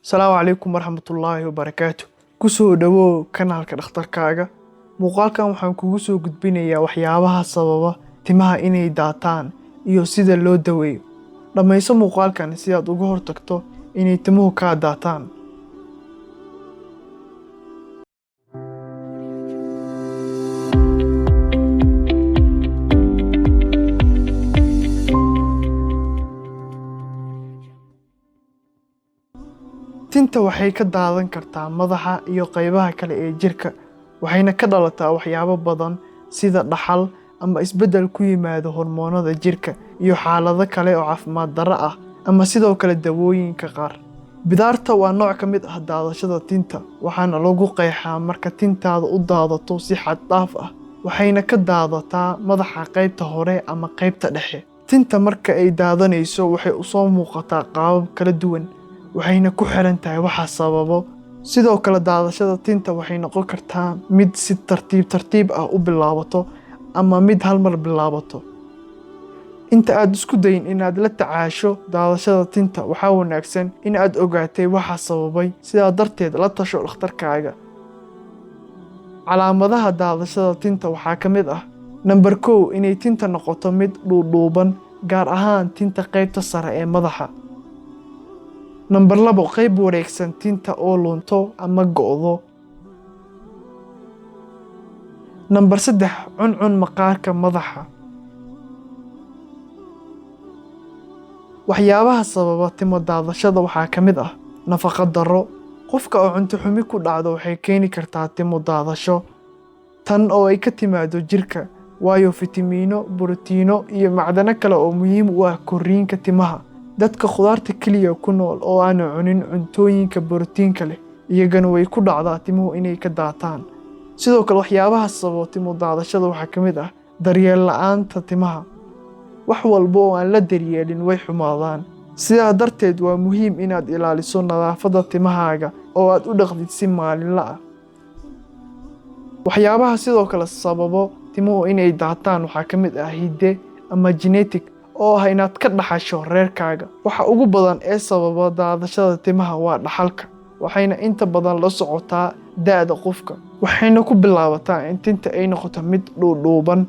Asalaamu calaykum waraxmatullaahi wabarakaatu. Kusoo dhawow kanaalka dhakhtarkaaga. Muuqaalkan waxaan kugu soo gudbinayaa waxyaabaha sababa timaha inay daataan iyo sida loo daweeyo. Dhammayso muuqaalkan si aad uga hortagto inay timuhu kaa daataan. Tinta waxay ka daadan kartaa madaxa iyo qaybaha kale ee jirka, waxayna ka dhalataa waxyaabo badan sida dhaxal ama isbeddel ku yimaada hormoonnada jirka iyo xaalado kale oo caafimaad darro ah ama sidoo kale dawooyinka qaar. Bidaarta waa nooc ka mid ah daadashada tinta, waxaana lagu qeexaa marka tintaada u daadato si xad dhaaf ah, waxayna ka daadataa madaxa qaybta hore ama qaybta dhexe. Tinta marka ay daadanayso waxay u soo muuqataa qaabab kala duwan, waxayna ku xiran tahay waxa sababo. Sidoo kale daadashada tinta waxay noqon kartaa mid si tartiib tartiib ah u bilaabato ama mid hal mar bilaabato. Inta aad isku dayin inaad la tacaasho daadashada tinta, waxaa wanaagsan in aad ogaatay waxa sababay, sidaa darteed la tasho dhakhtarkaaga. Calaamadaha daadashada tinta waxaa ka mid ah: Nambar 1, inay tinta noqoto mid dhuudhuuban, gaar ahaan tinta qaybta sare ee madaxa. Nambar 2, qayb wareegsan tinta oo lunto ama go'do. Nambar 3, cuncun maqaarka madaxa. Waxyaabaha sababa timo daadashada waxaa ka mid ah nafaqo darro. Qofka oo cunto xumi ku dhacdo waxay keeni kartaa timo daadasho, tan oo ay ka timaado jirka, waayo fitamiino, borotiinno iyo macdano kale oo muhiim u ah korriinka timaha. Dadka khudaarta kaliya ku nool oo aan cunin cuntooyinka borotiinka leh, iyagana way ku dhacdaa timuhu inay ka daataan. Sidoo kale waxyaabaha sababa timo daadashada waxaa ka mid ah daryeel la'aanta timaha. Wax walba oo aan la daryeelin way xumaadaan. Sidaa darteed waa muhiim inaad ilaaliso nadaafadda timahaaga oo aad u dhaqdid si maalinle ah. Waxyaabaha sidoo kale sababo timuhu inay daataan waxaa ka mid ah hidde ama genetic, oo ah inaad ka dhaxasho reerkaaga. Waxa ugu badan ee sababa daadashada timaha waa dhaxalka, waxayna inta badan la socotaa da'da qofka, waxayna ku bilaabataa in tinta ay noqoto mid dhuudhuuban.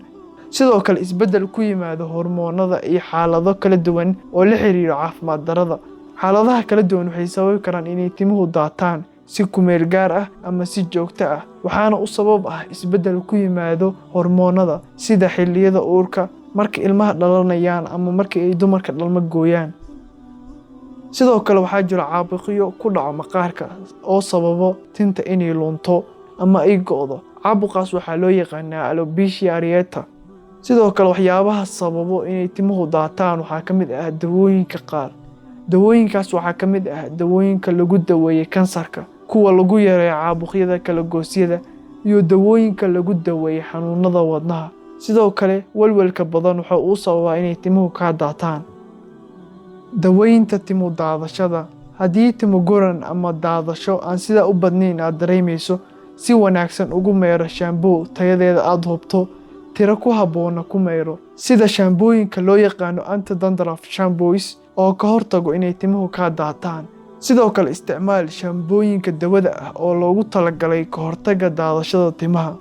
Sidoo kale isbeddel ku yimaada hormoonnada iyo xaalado kala duwan oo la xiriira caafimaad darrada. Xaaladaha kala duwan waxay sababi karaan inay timuhu daataan si ku meel gaar ah ama si joogto ah, waxaana u sabab ah isbeddel ku yimaado hormoonnada sida xilliyada uurka, marka ilmaha dhalanayaan ama marka ay dumarka dhalmo gooyaan. Sidoo kale waxaa jira caabuqyo ku dhaco maqaarka oo sababo tinta inay lunto ama ay go'do. Caabuqaas waxaa loo yaqaanaa alopecia areata. Sidoo kale waxyaabaha sababo inay timuhu daataan waxaa ka mid ah dawooyinka qaar. Dawooyinkaas waxaa ka mid ah dawooyinka lagu daweeyo kansarka, kuwa lagu yareeyo caabuqyada kala-goosyada, iyo dawooyinka lagu daweeyo xanuunada wadnaha. Sidoo kale walwalka badan waxa uu sababaa inay timuhu kaa daataan. Daweynta timo daadashada. Haddii timo goran ama daadasho aan sidaa u badnayn aad dareemayso, si wanaagsan ugu meero shaamboo tayadeeda aad hubto, tiro ku habboonna ku meero, sida shaambooyinka loo yaqaano anti-dandruff shampoos oo ka hortago inay timuhu kaa daataan. Sidoo kale isticmaal shaambooyinka dawada ah oo loogu talagalay ka hortagga daadashada timaha.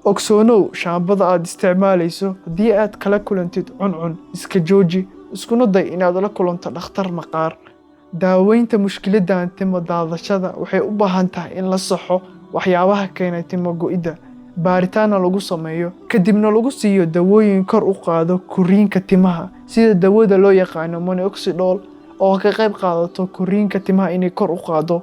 Ogsoonow shaambada aad isticmaalayso, haddii aad kala kulantid cuncun, iska jooji, iskuna day inaad la kulanto dhakhtar maqaar. Daaweynta mushkiladdan timo daadashada waxay u baahan tahay in la saxo waxyaabaha keenay timo go'idda, baaritaanna lagu sameeyo, kadibna lagu siiyo dawooyin kor u qaado korriinka timaha, sida dawada loo yaqaano minoxidil oo ka qayb qaadato korriinka timaha inay kor u qaaddo.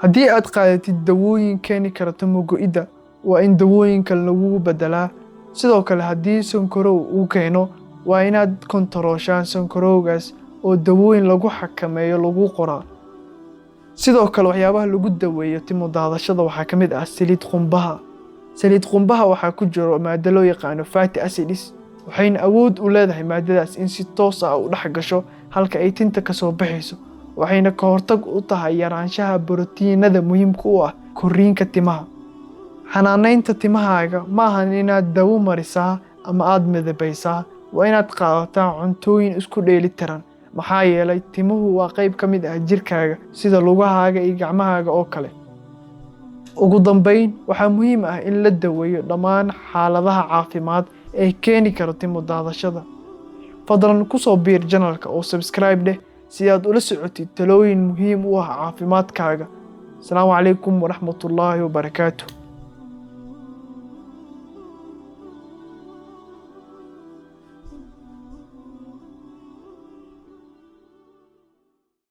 Haddii aad qaadatid dawooyin keeni kara timo go'idda, waa in dawooyinka lagu beddelaa. Sidoo kale haddii sonkorow uu keeno, waa inaad kontarooshaan sonkorowgaas oo dawooyin lagu xakameeyo lagu qoraa. Sidoo kale waxyaabaha lagu daweeyo timo daadashada waxaa ka mid ah saliid qumbaha. Saliid qumbaha waxaa ku jiro maaddo loo yaqaano fatty acids, waxayna awood u leedahay maadadaas in si toos ah u dhex gasho halka ay tinta ka soo baxayso, waxayna ka hortag u tahay yaraanshaha borotiinada muhiimka u ah korriinka timaha. Xanaaneynta timahaaga ma ahan inaad dawo marisaa ama aad midabaysaa, waa inaad qaadataa cuntooyin isku dheelitiran Maxaa yeelay timuhu waa qayb ka mid ah jirkaaga, sida lugahaaga iyo gacmahaaga oo kale. Ugu dambeyn, waxaa muhiim ah in la daweeyo dhammaan xaaladaha caafimaad ee keeni kara timo daadashada. Fadlan ku soo biir channelka oo subscribe dheh si aad ula socotid talooyin muhiim u ah caafimaadkaaga. Asalaamu calaykum waraxmatullaahi wabarakaatu.